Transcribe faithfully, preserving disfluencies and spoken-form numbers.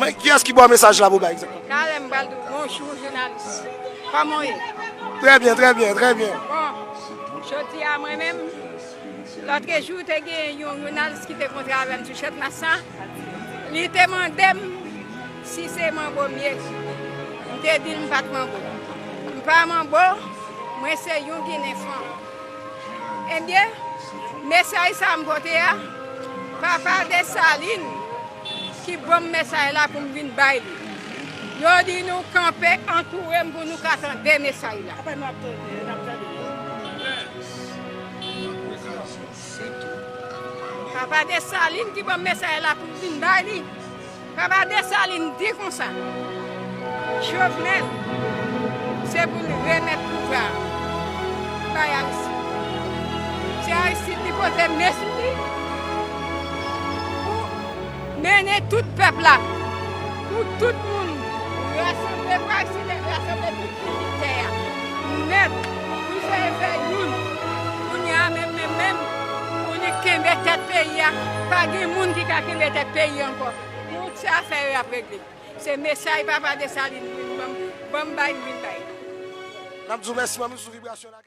Men kiyès ki ba w mesaj la pou bay egzakteman? Talè m pral di w bonjou, jounalis. Kòman w ye? Trè byen, trè byen, trè byen. Bon, jodi a mwen menm, lòtrejou te gen yon jounalis ki te kontre avè m sou Chètmas la. Li te mande m si se manbo m ye. M te di l m pa t manbo. M pa manbo, mwen se yon Ginen fanm. Ebyen, mesaj sa m pote a, papa Desalin ki ban m mesaj la pou m vin bay li. Yo di nou kanpe antoure m pou nou ka tande mesaj la. Apa nou ap tande, n ap tande. Papa Desalin ki ban m mesaj la pou m vin bay li. Papa Desalin di konsa, Jovenel, se pou l remèt pouvwa a bay Aristide. Se Aristide li poze men sou li pou mennen tout pèp la, pou tout moun rasanble, pou Aristide rasanble tout moun sou tè a nèt, pou l fè, fè youn. Kounye a menm, menm, menm, pou li kenbe tèt peyi a, pa gen moun ki ka kenbe tèt peyi a ankò. Tout sa fè yo ap regle. Se mesaj papa Desalin vin ban m, ban m bay, m vin bay. N ap di w mèsi, manmi, sou vibrasyon la.